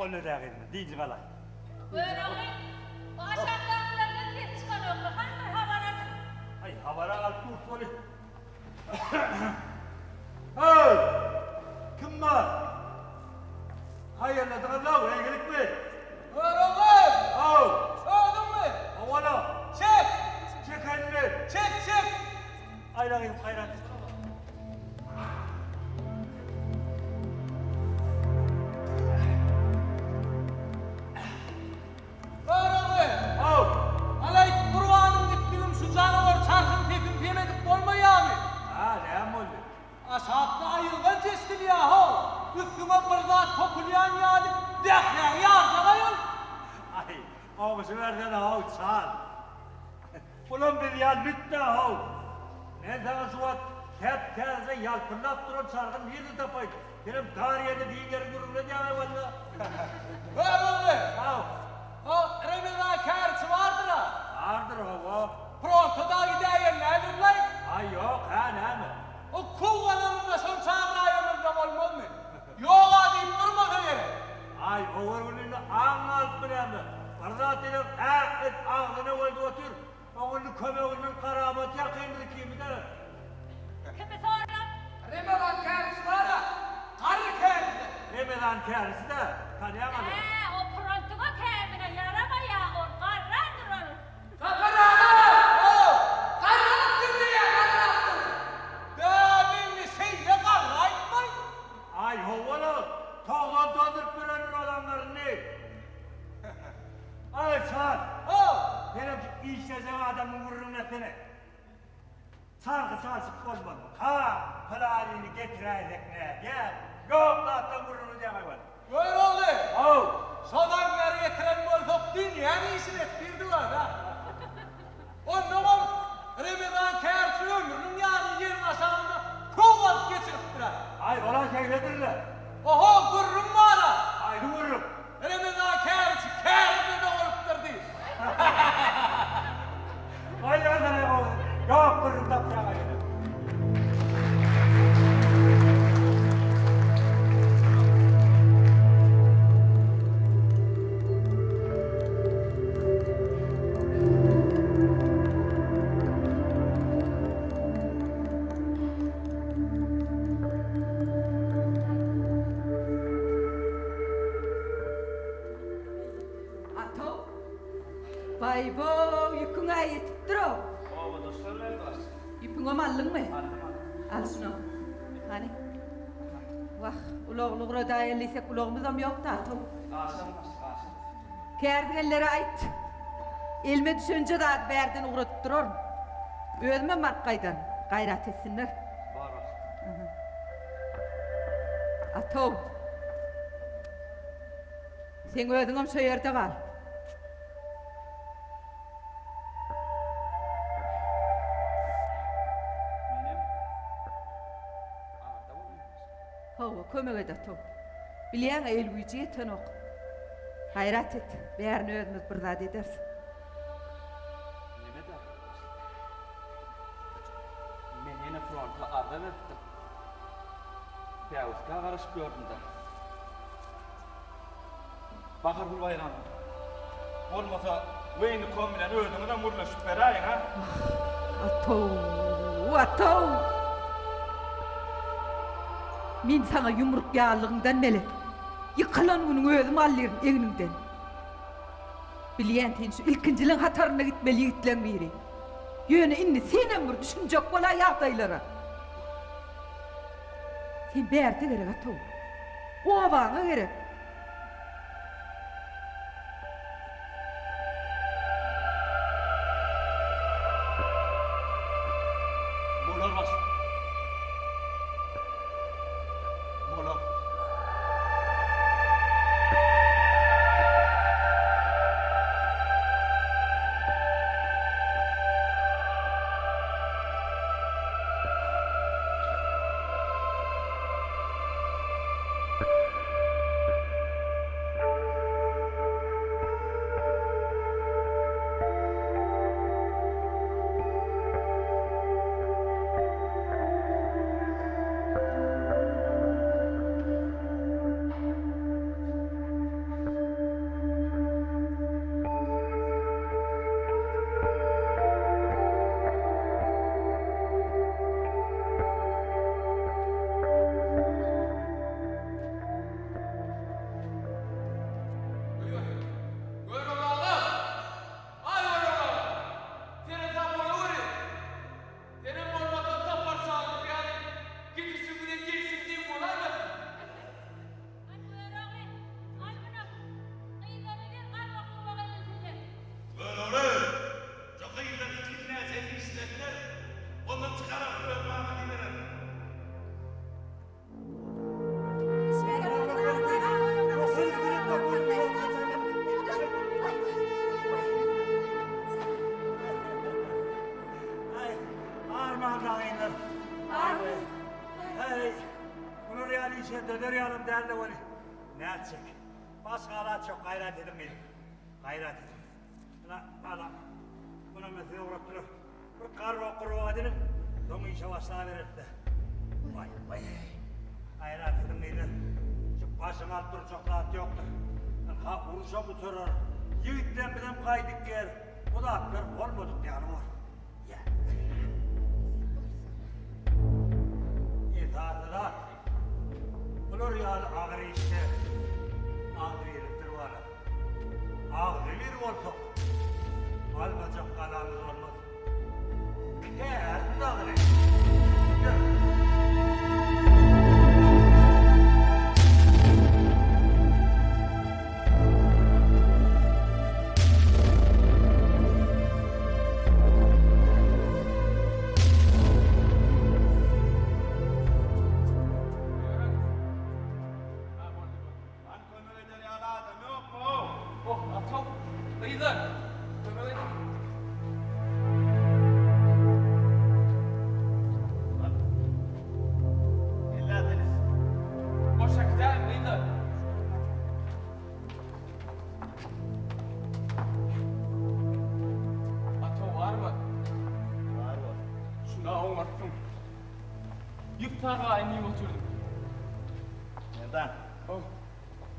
Boldy dä gyzym, dynjyň alaý. Görogly, bu aşakdakylardan ses çykanokmy, hany bir habar alyň. Aý, habara galyp durus weli. Höý! Kim bar? Haýyrladyňyz-law, eýgilikmi? Görogly! Haw! Özüňmi? Hawa-la. Çek! Çekeýinmi? Çek, çek! Aýla gyzym, haýrat et. Görogly! Haw! Alaý, gurbanyň gitdigim şu janawar çarhyň sesini sem edip bolmaýamy? Hä, näme boldy? Aşakda aýylganç eşidilýä-how! Üstüňe bir zat topulýan ýaly dähräňi ýarjak aýol! Aý, ogşubersene-how, çal! Bulam biz ýaly lütdä-how! Men saňa şu wagt täp-täze ýalpyldap duran çarhy nirden tapaýyn? Senem dar ýerde diýen ýeriň gürrüňini edýäň-aý walla! Görogly! Haw! O Remezan kärçi bardyr-a? Bardyr, hawa. Fronta-da gidäýen däldir-laý? Aý, ýok, hä, näme? O kowgalanynda şony çagyraýanymyzda bolmazmy? Ýog-a diýip durmasa gerek. Aý, o görgülini aň alypmy näme? Bir zat diýseň, ä et, agzyna geldi otyr. Oň indi kömeginden karamat ýakyndyr ikimize. Kimi sorap? Remezan kärçi bar-a, garry kärçi. Remezan kärçi-dä, tanýaň-a sen. Hä, o prontuň-a kämine ýaramaýa, ol garrandyr ol. Sapar aga! Ho! Garrapdyr diýýä, garrapdyr! Bä, mende şeýle garry aýtmaý. Aý, hawa-la, togsan tozduryp ýörendir ol aňňaryny. Aý, çal! Ho! Senem şu işlejek adamyň gürrüňini etsene. Çarhy çalşyp bolmazmyka, pylanyny getiräýsek nädýär? Ýok zatlaň gürrüňini edýäň-aý weli. Görogly! Haw! Şo zaňňary getiren bolsak dünýäň işini etdirdik-a-da. Onnoňam Remezan kärçi ömrüniň ýaryny ýeriň aşagynda köw alyp geçiripdir-ä. Aý, ol-a şeýledir-le. Oho, gürrüň bar-a. Haýsy gürrüň? Remezan kärçi kärde-de bolupdyr diý. Aý, ýok, ýok gürrüň tapýaň-a ýene. Atow, Baý-bow, ýüküň-ä ýetipdir-ow. Obadaşlar berdi baş. Ýüpüňem aldyňmy? Aldym, aldym. Al şuny. Hany. Wah, ulagly ugradaýaly diýsek, ulagymyzam ýok-da, Atow. Aşam baş, aşam. Kärdigenlere aýt. Elime düşenje zady bärden ugradyp duraryn. Özümem baryp gaýdaryn. Gaýrat etsinler. Bar baş. Atow. Seň özüňem şo ýerde gal. Menem aňyrda bolmaýyn. Hawa, kömek et Atow. Bilýäň-ä, el güýji ýetenok. Gaýrat et, bärini özümiz bir zat ederis. Neme-dä, başlyk. Men ýene fronta arza beripdim. Bäwüskä garaşyp ýördüm-dä. Bahargül Baýramow, Bolmasa, Weýnikom bilen özüňizem gürleşip beräýiň-ä? Wah, Atow, Atow! Men saňa ýumruk ýalylygyňdan belet. Ýykylan günüň özüm alyryn egniňden. Bilýän sen şu ilkinjiliň hatarynda gitmeli ýigitleň biri. Ýöne indi senem bir düşünjek bolaý ýagdaýlara. Sen bärde gerek Atow. Obaňa gerek. Bolar başlyk. Bolar. işe döner ýalam däldi weli, nätjek. Başga alaç ýok, gaýrat ediň gyzym. Gaýrat ediň. Ynha, ala, munam men size ugratdylar. Bir garbak-gurbak ediniň, soň işe başlabereris-dä. Waý, waý. Gaýrat ediň gyzlar. Şu başyňy alyp durjak zat ýokdur. Ynha, uruşam gutarar. Ýigitlerimizem gaýdyp geler. Bu zatlar bolmadyk ýaly bor. Esasy zat, bular ýaly agyr işde agzybirlikdir bala. Agzybir bolsak, almajak galamyz bolmaz. Kärsiz agyr iş. Ýör. Han kömek eder ýaly adam ýokmy-ow? Oh, Ataw, gyzlar, kömek ediň. Boş äkidäýiň, gyzlar. Ataw barmy? Bar bor. Şuna oňartdyň. Ýük sargaýyn diýip otyrdym. Merdan. Haw.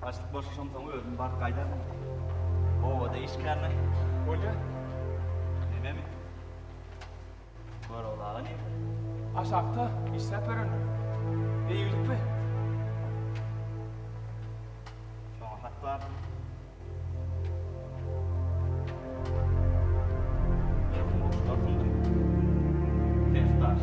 Başlyk boşaşamsoň özüm baryp gaýdaryn. Obada iş känmi? Bolýa. Nememi? Görogly aga nirde? Aşakda işläp ýörendir. Eýgilikmi? Şoňa hat bar. Belki gowşurarsyňdyr. Ters daş.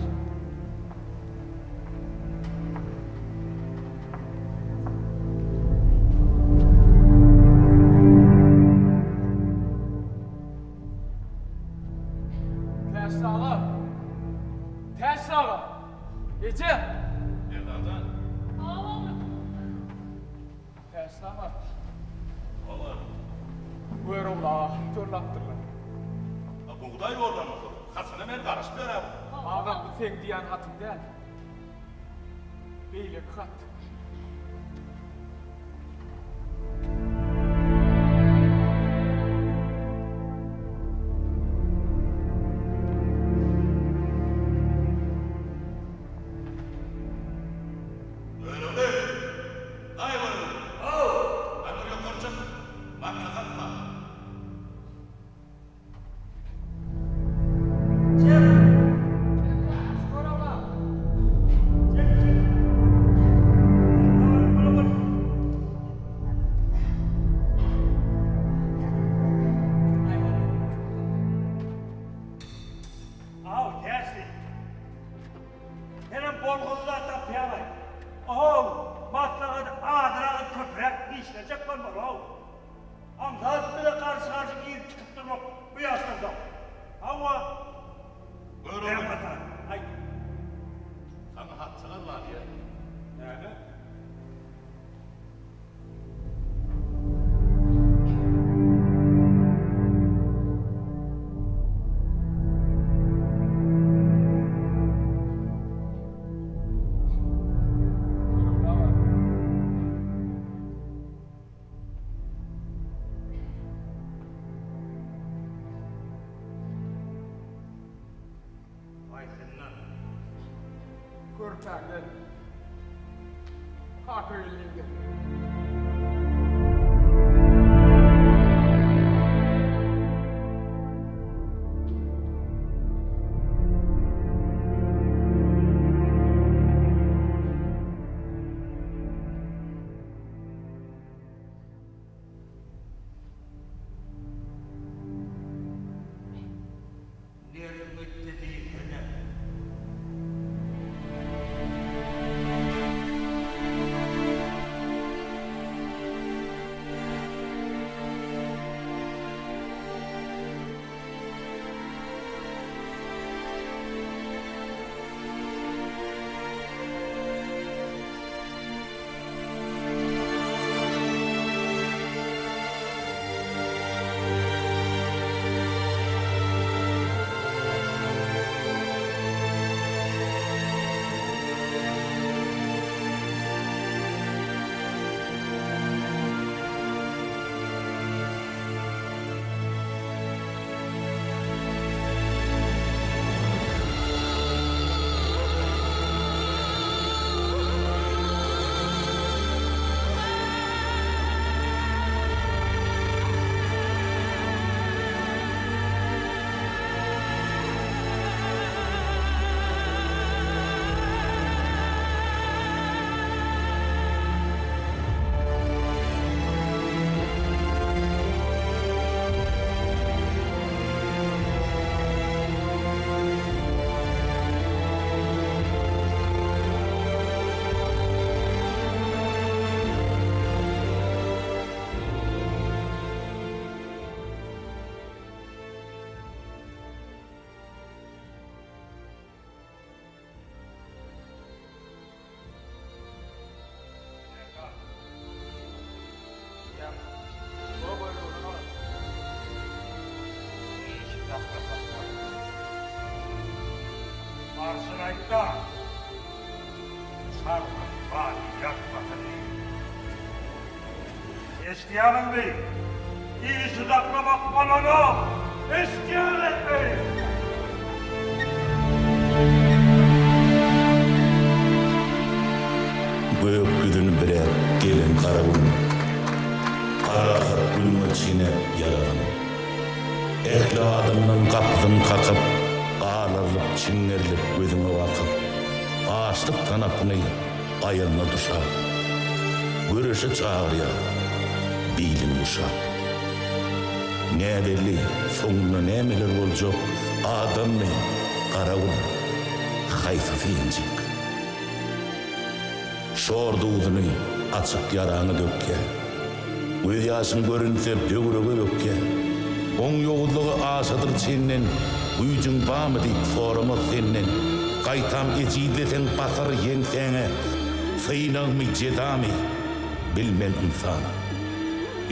Täşli aga! Täşli aga! Eje! Merdan jan. Hawa oglum. Täşli aga. Hawa. Görogly aga hat ýollapdyrlar. A bugdaý ýollanmasa, hatyna men garaşyp ýöräm. Agam bu seň diýýän hatyň däl. Beýleki hat. Görogly! Aý Görogly! Haw! Hany bir ýokary çyk! Maslahat bar. Aw, Täşli. Senem bolgusyz zat tapýaň-aý. Ohow, maslahat azrak köpräk işlejek bolmaly-ow. Aňsat bize garşy-garşy girip çykyp durmak bu ýaşdan soň. Hawa. Görogly. Näme Aýt. Saňa hatjagaz bar diýýär. Näme? Görogly aga. Haýsyndan? Körpäňden. Kaka gelniňden. Neriň gitdi diýsene. Merdan, Çarhyň bady ýatmasyn diý. Eşidýäňizmi? Işi saklamak bolanok! Eşidýäňizmi? Gök ýüzüni büräp gelen gara gün, Parahat günüňe çenäp ýaragyn. Ähli adamlaň gapysyn kakyp, Alarylyp, çiňňerilip gözüňe bakyp, Açlyk tanapyny aýagyňa duşap, Göreşe çagyrýar bilini guşap. Näbelli, soňunda nämeler boljak, Adammy, gara gün, haýsysy ýeňjek? Şor duzuny açyk ýaraňa dökýär. Gözýaşyň görünse böwrege bökýär. Oň ýowuzlygy aşadyr çenden, Güýjüň barmy diýip soramaz senden. Gaýtam ejizleseň basar ýeňsäňe, Synagmy, jezamy, bilmen ynsana.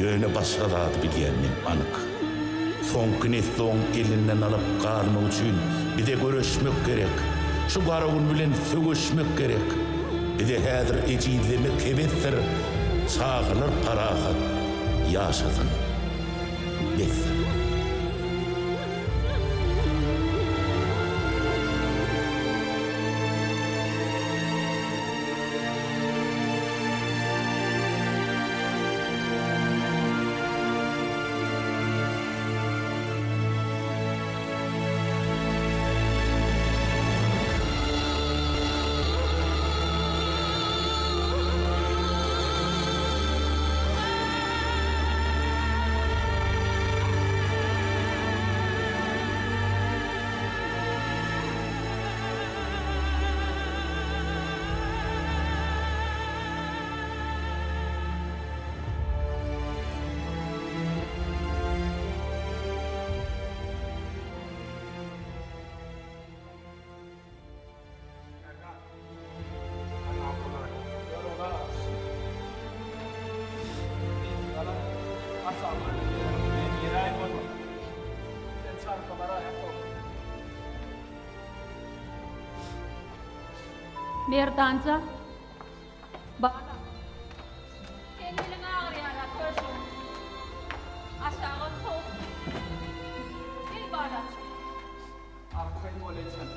Ýöne başga zady bilýän men anyk. Soňky nesli oň elinden alyp galmak üçin bize göreşmek gerek. Şu gara gün bilen söweşmek gerek. Bize häzir ejizlemek hebesdir, çagalar parahat ýaşasyn besdir. Merdanjan. Balam. Seň iliň agyrýar-a, köşegim. Aşagam sowuk. Gel, balajyk. Arkaýyn bol, ejem.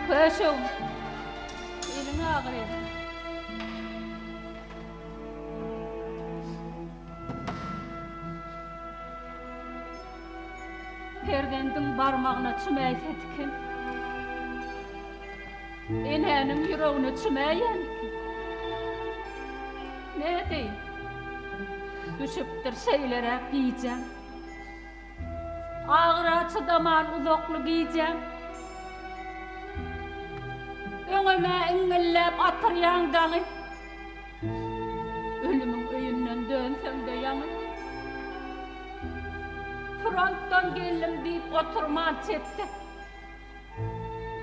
Köşegim, eliň agyrýar. Perzendiň barmagyna çümäýse tiken. Enäniň ýüregine çümäýen eken. Nädeýin? Düşüpdir şeýleräk gijäm. Agyra çydaman uzakly gijäm. Öňem-ä iňňilläp atyrýaň daňy. Ölümiň öýünden dönseň-de ýaňy. Frontdan geldim diýip oturman çetde.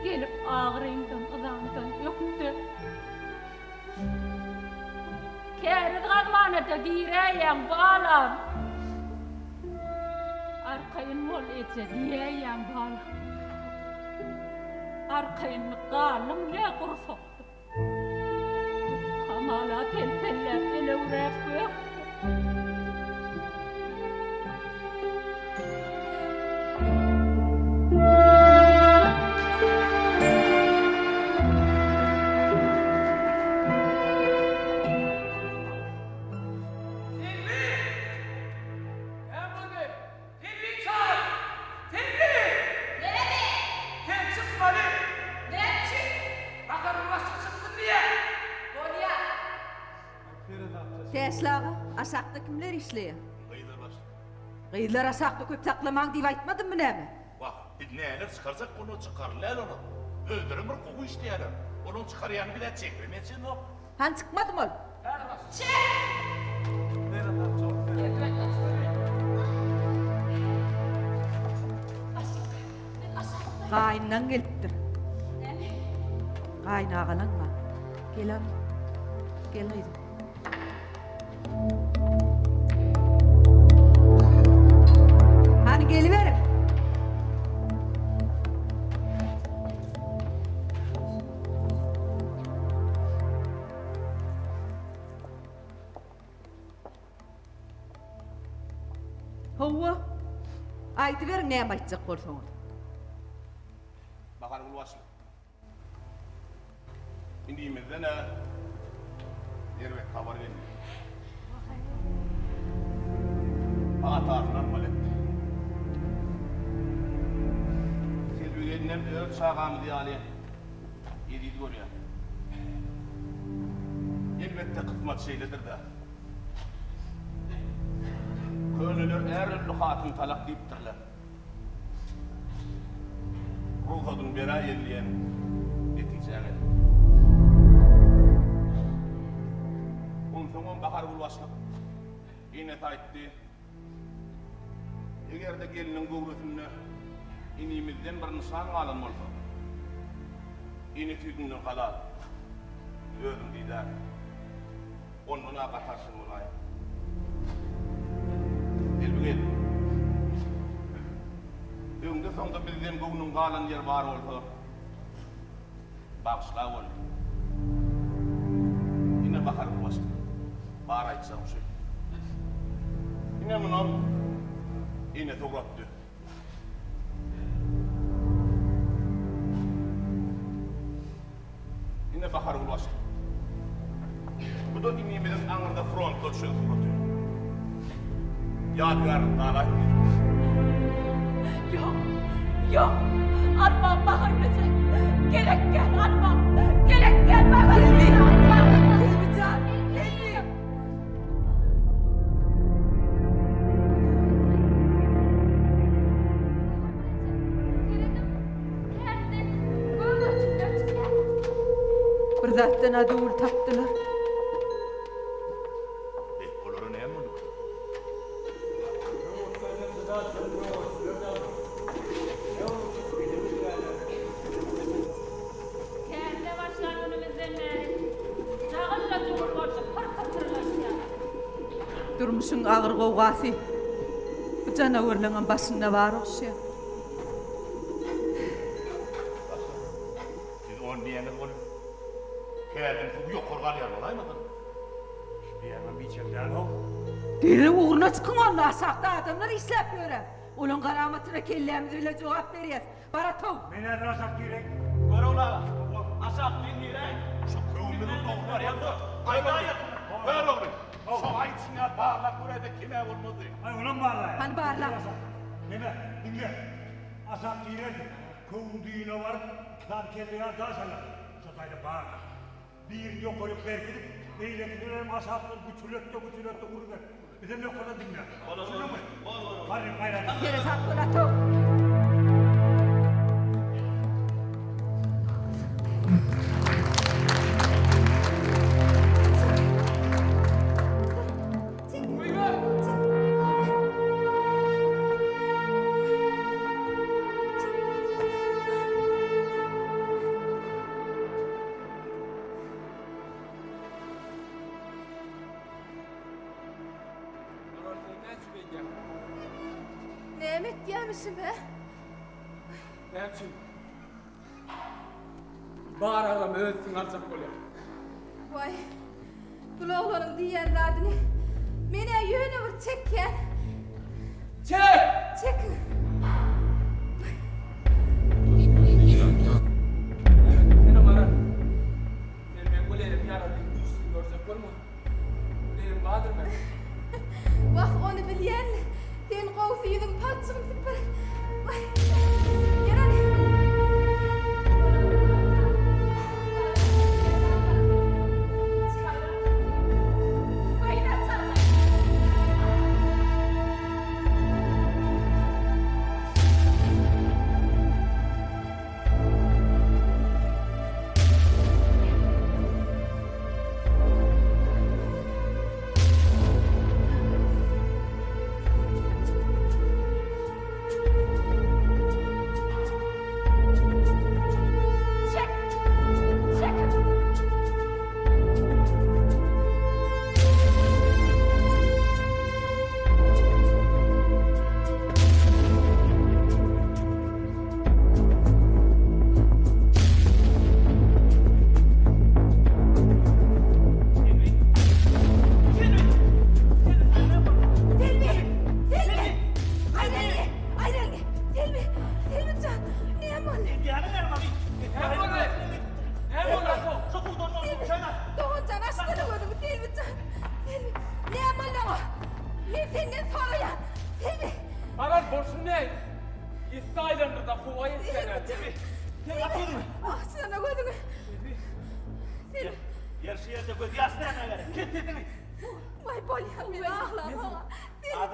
Gelip agyryňdan, yzaňdan ökde. Käriz gazmana-da giräýýäň, balam. Arkaýyn bol, eje, diýäýýäň, balam. Arkaýynlyk galdymy nä gursakda? Hamala pelpelläp, elewräp gökde. Selbi! Näme boldy? Selbi çagyr! Selbi! Näme? Sen çykmaly! Näme üçin? Baharyň başy çyksyn diýýä! Bolýa. Täşli aga, aşakda kimler işleýär? Gyzlar başlyk. Gyzlar aşakda köp saklamaň diýip aýtmadymmy näme? Wah, biz näler çykarjak bolsa çykarylýar olar. Özlerem bir gowy işleýärler. Olaň çykarýanyny biz-ä çekibem ýetişemzok. Hany çykmadymy ol? Çek! Gaýynlaň gelipdir. Näme? Gaýynagalaň bar. Gel al. Gel gyzym. Hany geliberiň. Hawa. Aýdyberiň näme aýtjak bolsaňyz. Bahargül başlyk. Indimizden-ä erbet habar geldi. Patasyny almaly etdi. Selbi gelinem öz çagamyz ýaly eziz görýär. Elbetde kysmat şeýledir-dä. Köneler är öldi hatyn talak diýipdirler. Rugsadyny beräýeli diýen netijä geldik. Onsoňam Bahargül başlyk enesi aýtdy, Eger-de gelniň göwresinde inimizden bir nyşan galan bolsa, ene süýdünden halal, özüň diýdär. Ondan-a gatarşyn bolaý. Selbi gelin. Öňde-soňda bizden göwnüň galan ýeri bar bolsa, bagyşla boldy. Ine Bahargül başlyk. Bar aýtjagym şu. Ine munam enesi ugratdy. Ine Bahargül başlyk. Bu-da inimiziň aňyrda frontda düşen suraty. Ýadygärlik galaýsyn diýdim. Ýok, ýok, almam Bahargül eje. Gerek däl, almam. Gerek däl Bahargül eje, almam. Selbi jan, Selbi! Bir zatdan-a döwül tapdylar. Beh, olara näme bolduka? Kände başlan günümizden bäri jagylla-jugul bolşup pyr-pyr pyrlaşýar. Durmuşyň agyr gowgasy bu janawerleňem başynda bar ogşýar. Başlyk, siz ony diýeňiz welin, kädiň suwy ýokary galýar bolaýmasyn? Şu diýýäňem biçak däl-how. Derrew ugruna çykyň onda, aşakda adamlar işläp ýör-ä. Olaň garamatyna kellämiz bile jogap berýäs. Bar atow! Men häzir aşak gireýin. Görogly aga, aşak men giräýin. Şu köwümiziň dogry barýan-da. Aýdaýyň. Görogly, şo aýdyşyň ýaly barlap göräýsek kem-ä bolmazdy. Aý, onam barlaýyn. Hany barla. Neme, diňle. Aşak girersiň. Köwüň düýbüne baryp, iki sany kelle ýaly daş alarsyň. Şo taýda barla. Birini ýokaryk berkidip, beýlekisini hem aşakdan güçület-de, güçület-de uruber. Bizem ýokardan diňläp. Düşündiňmi? Baryn, gaýrat et. Seresap bol, Atow. Olar sen näme üçin beýdýäň? Näme etýämişim, hä? Näme üçin? Bar agramy öz üstüňe aljak bolýaň. Waý, bul oglanyň diýýän zadyny men-ä ýöne bir çekýän. Çek! Çekiň. Senem gara. Sen meň bu lelim ýaraly güýçsüz görjek bolma. Lelim bardyr meň. Wah, ony bilýän. Sen gowusy ýüzüň palçygyny süpür. Waý, gel hany.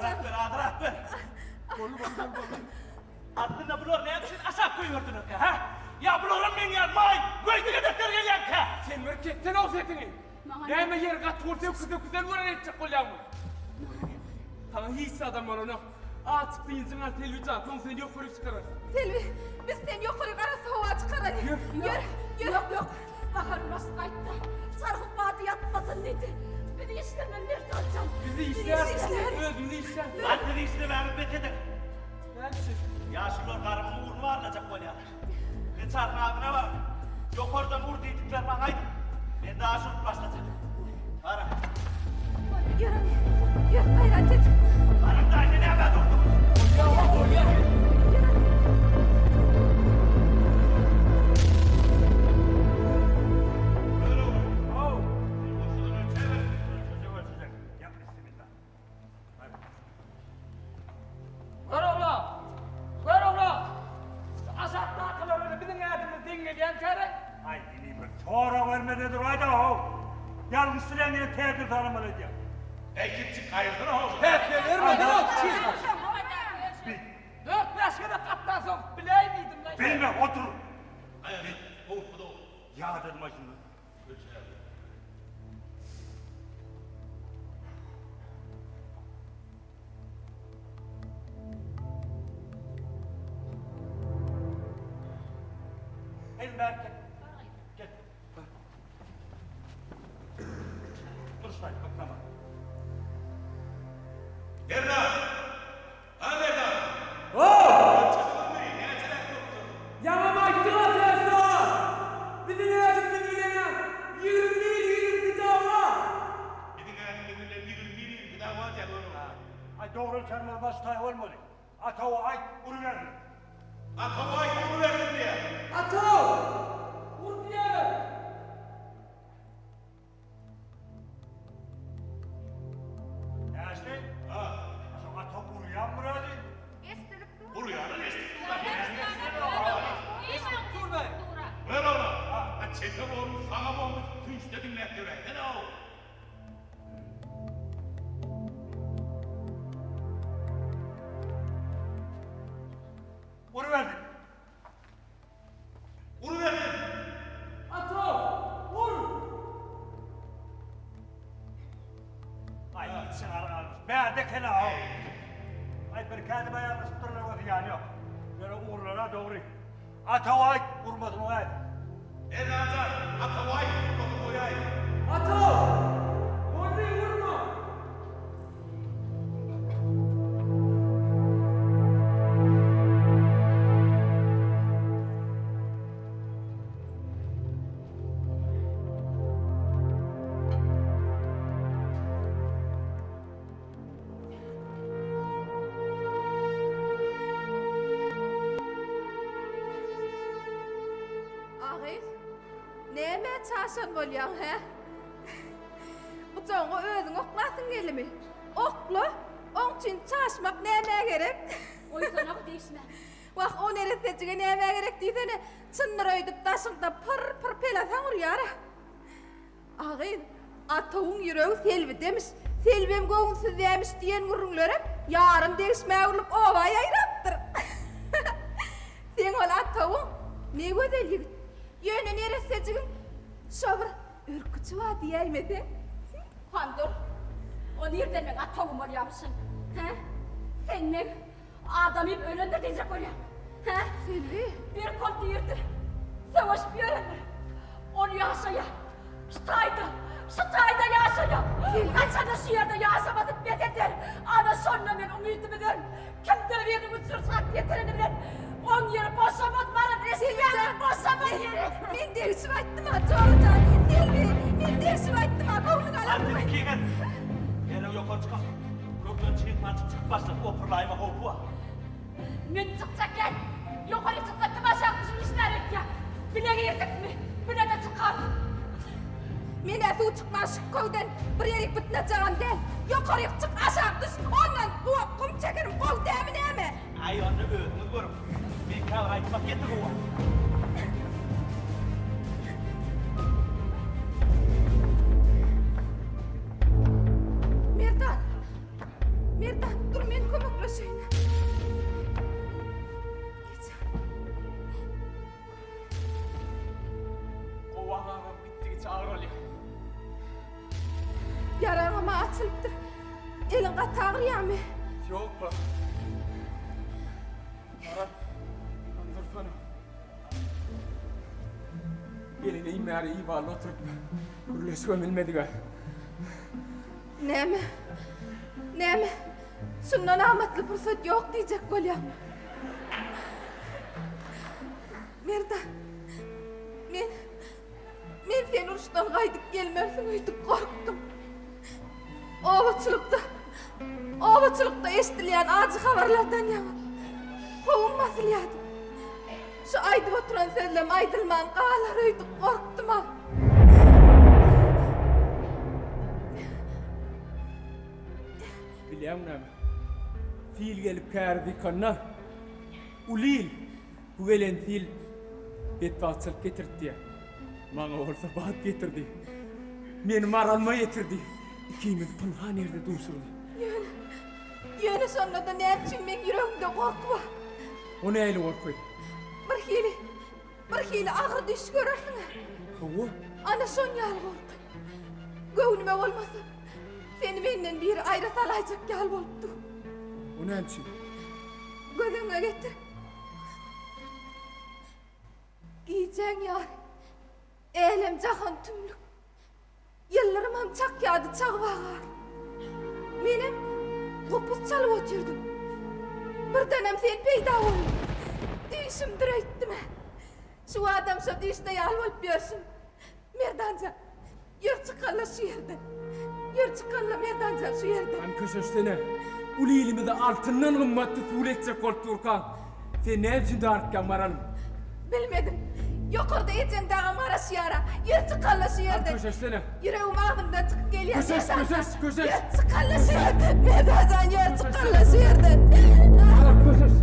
Azrak ber, azrak ber. Boldy, boldy, boldy, boldy. Aslynda bular näme üçin aşak goýberdilerkä, hä? Ýa bularam meň ýaly maý, göýdük edesleri gelýärmikä? Sen bir kessene-ow sesiňi! Näme ýeri gaty bolsa öküz-öküzden görä etjek bolýaňmy? Saňa hiç zadam bolanok. Azjyk dynjyň al Selbi jan, soň seni ýokaryk çykararys. Selbi, biz seni ýokaryk arassa howa çykaraly. Ýör. Ýör, ýör. Ýok, ýok. Bahar başga aýtdy. Çarhyň bady ýatmasyn diýdi. Biz işlemeli Merdan jan. Biz işläris. Özümiz işläris. Lan siz işlemäňizi bes ediň. Näme üçin? Ýaşulular garymyň ugruny barlajak bolýarlar. Siz çarhyň agzyna baryň. Ýokardan ur diýdikleri maňa aýdyň. Men daş urup başlajak. Baryň. Ýör, ýör, gaýrat et. Baryň da indi nämä durduňyz? Bolýa, bolýa. Gör oglan! Gör oglan! Şu aşakdakylar bilen biziň ädimimiz deň gelýänkäre? Aý, inim bir sorag bermede duraýda-how! Ýalňyş bilen ýene täzeden salamaly edýäň. Eý, kiçjik, gaýylsana-how! Päsgel bermesene-how, kiçjik! Dört-bäş gezek gatnasoň, biläýin diýdim-le. Bilme, otur! Aý, howpsuz-ow. Ýadadym-aý şundan. Gel bärke. Gel. Dur şaý, baklama. Merdan! A Merdan! How! Näçeräk bolupdyr? Ýaňam aýtdyň-a Täşli aga! Biziň ädimimiz bilen-ä 21, 22 dawa! Biziň ädimimiz bilen 21, 22 dawa diýýär onuň. Aý dogry ölçärmez baş taý bolmaly. Atawa aýt, urubersin. Atawa aýt, urubersin diýýär. Ataw! Ur diýýärler. Täşli? Ha. Şo ata urýan murady? Eşdilip dur. Urýanam eşdilip dur. Eşdilip dur be. Ber ony. Ha çepe bolmuş, saga bolmuş, tüýsde diňläp ýöräýsene-ow. Uruberdik. Uruberdim. Ato, ur! Aý, içiň alyk almyş. Bärde eken-a-ow. Aý, bir kädime ýalňyşypdyrlar bolsa ýany ýok. Ýöne ugurlar-a dogry. Ataw aýt, urmasyny goýaý. Merdan jan, Ataw aýt, urmasyny goýaý. Ataw! Boldy, urma! Agyz, nämä çaşan bolýaň, hä? Gujagyňa özüň oklasyň gelimi? Okla, oň üçin çaşmak nämä gerek? Goýsanok diýişme. Wah, o neressejige nämä gerek diýsene, çyndyr öýdüp daşyňda pyr-pyr pelesaň urýar-a. A gyz, Atawuň ýüregi Selbidemiş, Selbem göwünsizdämiş diýen gürrüňlerem ýarym degişmä öwrülip oba ýaýrapdyr. Seň ol Atawuň ne gözel ýigit. Ýöne neressejigiň şo bir Ürküji bar diýäýmeseň. Han dur. O nirden meň atawym bolýamyşyn? Hä? Sen meň adamym ölendir diýjek bolýaň. Hä? Selbi. Bir kol diýirdi. Söweşip ýörendir. Ol ýaşaýar. Şu taýda, şu taýda ýaşaýar. Haçanda şu ýerde ýaşamasyny bes eder. Ana şonda men umydymy üzerin. Kimdir biriniň uçurjak at getireni bilen oň ýeri boşamaz maral eşidýäňmi boşamaz ýeri. Men degişip aýtdym-a Jora jan, Selbi, men degişip aýtdym-a göwnüňe alarmy? Hany ikiňiz derrew ýokary çykyň. Kökden çyg palçyk çykyp başlady, opurlaýma howpy bar. Men çykjak gel. Ýokary çyksa kim aşak düşüp işler etýär. Bile girdikmi, bile-de çykarys. Men-ä suw çykman şu köwden bir ýerik bytnajagam däl. Ýokaryk çyk, aşak düş, ondan guwak gum çekerim, gowy dämi näme? Aý, onda özüňiz görüň. Meňkä bir aýtmak ýeter gowa. Merdan! Merdan, dur! Ýaraňam-a açylypdyr. Eliň gaty agyrýarmy? Ýok-la. Maral, hany dursana. Geleneyim bäri iwanda oturyp, gürleşibem bilmedik-ä. Näme? Näme? Şundan amatly pursat ýok diýjek bolýaňmy? Merdan, men, men sen uruşdan gaýdyp gelmersiň öýdüp gorkdum. Obaçylykda, obaçylykda eşidilýän ajy habarlardan ýaňa howum basylýardy. Şu aýdyp oturan sözlem aýdylman galar öýdüp gorkdum-a. Bilýäňmi näme? Sil gelip käri dykanda, uly il, bu gelen sil betbagtçylyk getirdi diýýär. Maňa bolsa bagt getirdi. Meni Maralyma ýetirdi. Ikimizi pynhan ýerde duşurdy. Ýöne, ýöne şonda-da näme üçin meň ýüregimde gorky bar? O nähili gorky? Birhili, birhili agyr düýş görersiň-ä. Hawa. Ana şon ýaly gorky. Göwnüme bolmasa, seni menden biri aýra salaýjak ýaly bolup dur. O näme üçin? Göz öňüňe getir. Gijäň ýary, älem-jahan tümlük. Ýyldyrymam çakýardy çagbagar. Menem gopuz çalyp otyrdym. Birdenem sen peýda bolduň. Düýşümdir öýtdüm-ä. Şu adam şo düýşde ýaly bolup ýörşüm. Merdanjan, ýör çykalla şu ýerden. Ýör çykalla Merdanjan şu ýerden. Hany köşeşsene. Uly ilimizi altyndan gymmatly suwly etjek bolup durkaň, sen näme üçin darykýaň Maralym? Bilmedim. Ýokarda ejeň dagam garaşýar-a. Ýör çykalla şu ýerden. Hany köşeşsene. Ýüregim agzymdan çykyp gelýär. Köşeş, köşeş, köşeş. Ýör çykalla şu ýerden. Merdanjan ýör çykalla şu ýerden. Maral köşeş.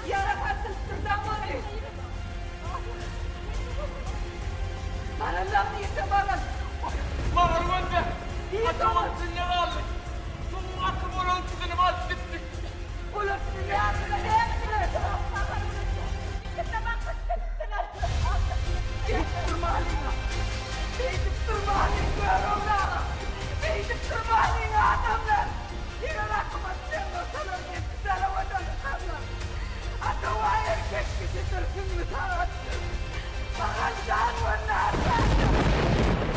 Ýara satylypdyr daňňany. Marallam nirde Maral? Maral öldi. Atogyň içinde galdy. Suwuň akyp olaň ikisini alyp gitdi. Olar sizi nätdiler, nätdiler? Beýdip durmalyň-a. Beýdip durmalyň Görogly aga. Beýdip durmalyň adamlar. Eger akyma düşen bolsalar meni jalawadan çykarlar. Ata-wa erkek kişidir süňňi sagatdyr. Maňa jan göndermändir.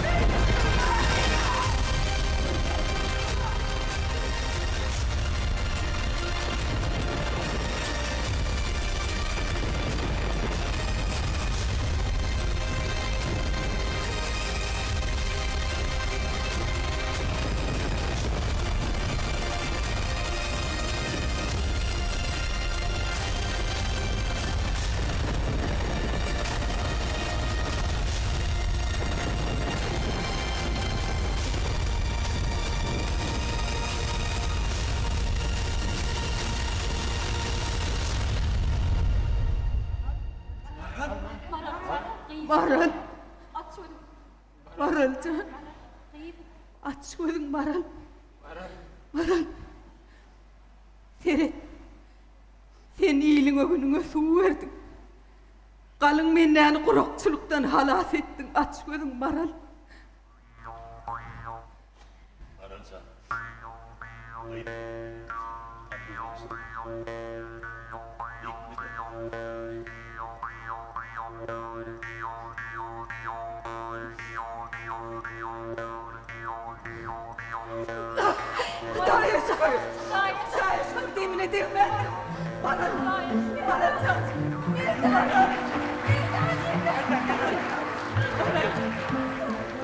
Beýdip durmalyň-a. Maral. Maral jan. Aç gözüň Maral. Maral. Seret. Sen iliňe günüňe suw berdiň. Galyň mendäni gurakçylykdan halas etdiň. Aç gözüň Maral. Maral jan. Gyz. Hudaýa şükür! Hudaýa şükür demine degmändir. Maral, Maral jan! Maral!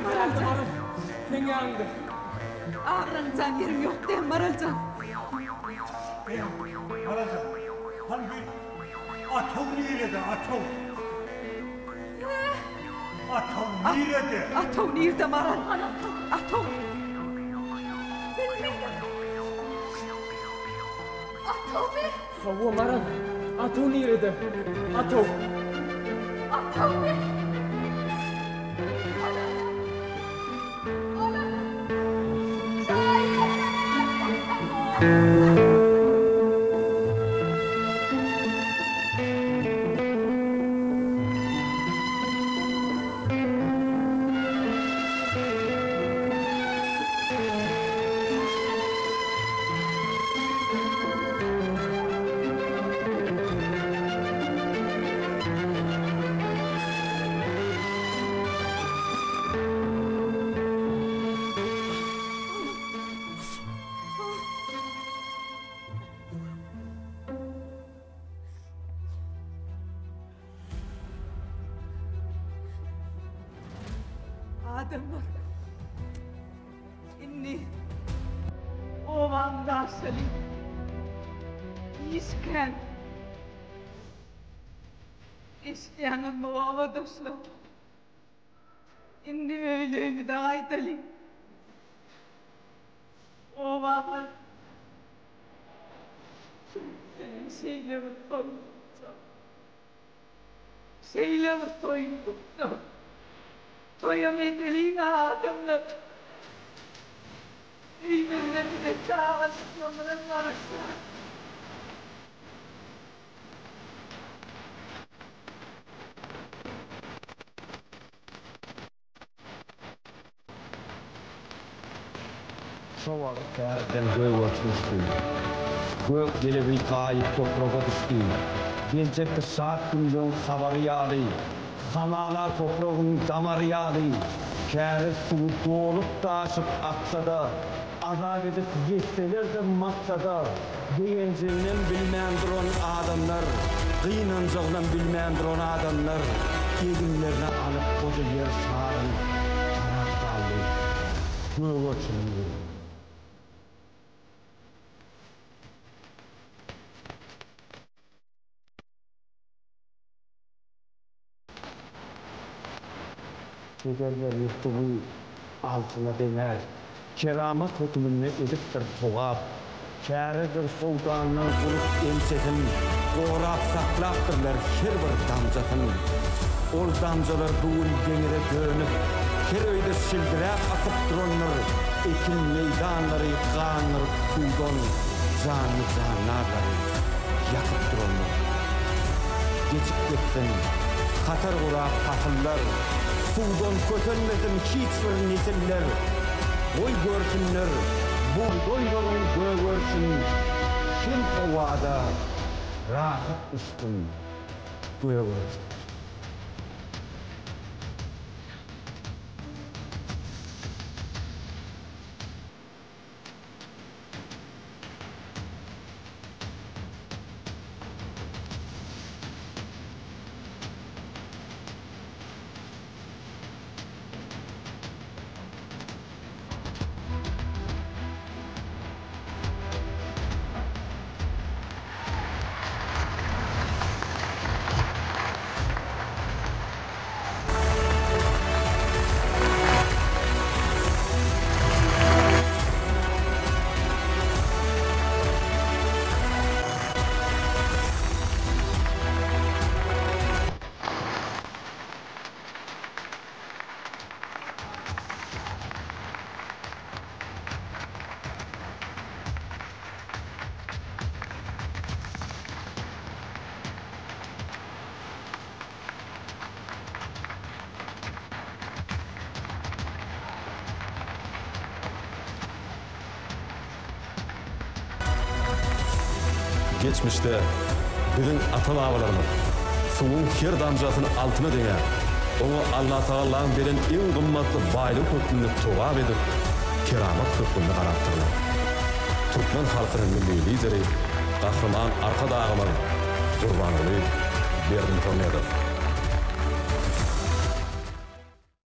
Maral jan! Maral, seň ýanyňda. Agranjan ýerim ýok däl, Maral jan. Maral jan, hany bir Ataw nirede, ataw? Ataw nirede? Ataw nirde, Maral? Ataw. Bilmedim. Atawmy? Hawa, Maral. Ataw nirede? Ataw. Atawmy? Adamlar indi obamyza aşaly. Iş kän. Eşidýäňizmi obadaşlar? Indi öýli-öýümize gaýdalyň. Obamyz meniň şeýle bir toýum tutjak. Şeýle bir toýum tutjak. Toýam edeliň-ä adamlar. Öýümizde bize çagajyklarymyzam garaşýar. Şo wagt bärden gögerçin uçdy. Gök jelebi gaýyp topraga düşdi. Geljekki şat günleň habary ýaly, Hamala topragyň damary ýaly, Käriz suwy dolup-daşyp aksa-da, Azap edip ýetseler-de maksada, Begenjeginem bilmän duran adamlar, Gynanjagynam bilmän duran adamlar Eginlerine alyp goja ýer şaryn Garap galdy gögerçiniň özi. Pederler Ýusuby altyna deňär. Keramat höküminde edipdir togap. Çäredir howdandan gurup ençesin, Gorap saklapdyrlar her bir damjasyn. Ol damjalar bu gün deňize dönüp, Her öýde şildiräp akyp durandyr. Ekin meýdanlary gandyryp suwdan, Janly-jandarlary ýakyp durandyr. Geçip gitsin, hatar gurap pasyllar, Suwdan kösenmesin hiç bir nesiller. Goý görsünler, bugdaýlaryň gögerşin, Şem howada rahat uçsun gögerçin. Geçmişde biziň ata-babalarymyz suwuň her damjasyny altyna deňäp, oňa Allatagalaň beren iň gymmatly baýlygy hökmünde togap edip, keramat hökmünde garapdyrlar. Türkmen halkynyň Milli Lideri Gahryman Arkadagymyz Gurbanguly Berdimuhamedow.